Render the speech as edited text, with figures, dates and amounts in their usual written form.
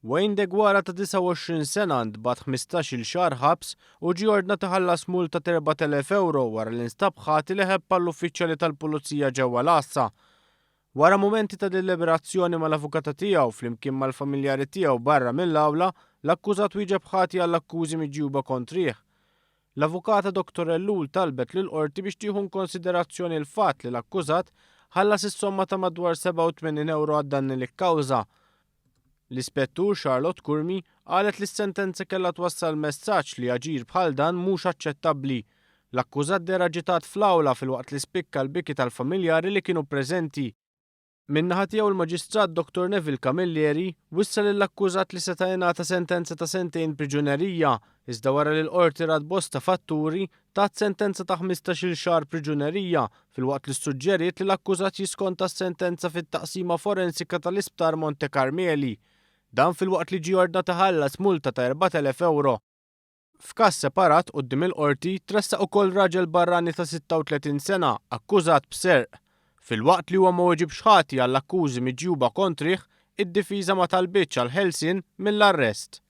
Wayne Deguara ta' 29 sena ntbagħat 15-il xahar ħabs u ġie ordnat iħallas multa ta' 4,000 ewro wara li nstab ħati li ħebb għall-uffiċjali tal-Pulizija ġewwa l-għassa. Wara mumenti ta' deliberazzjoni mal-avukata tiegħu flimkien mal-familjari tiegħu barra mill-awla, l-akkużat wieġeb ħati għall-akkużi miġjuba kontrih. L-Avukata Dottor Ellul talbet lill-Qorti biex tieħu inkonsiderazzjoni l-fatt li l-akkużat ħallas is-somma ta' madwar 87 ewro għad-danni li kkawża. L-Ispettur Charlotte Curmi qalet li s-sentenza kellha twassal messaġġ li aġir bħal dan mhux aċċettabbli. L-akkużat deher aġitat fl-awla filwaqt li spikka l-biki tal-familjari li kienu preżenti. Min-naħa tiegħu l-Maġistrat Dottor Neville Camilleri wissa lill-akkużat li seta' jingħata sentenza ta' sentejn priġunerija, iżda wara li l-Qorti rat bosta fatturi, tat sentenza ta' 15-il xahar priġunerija filwaqt li ssuġġeriet li l-akkużat jiskonta s-sentenza fit-Taqsima Forensika tal-Isptar Monte Carmeli. Dan filwaqt li ġie ordnat iħallas multa ta' 4,000 ewro. F'każ separat quddiem il-Qorti tressaq ukoll raġel barrani ta' 36 sena akkużat b'serq. Filwaqt li huwa ma weġibx ħati għall-akkużi miġjuba kontrih, id-difiża ma talbitx għall-ħelsien mill-arrest.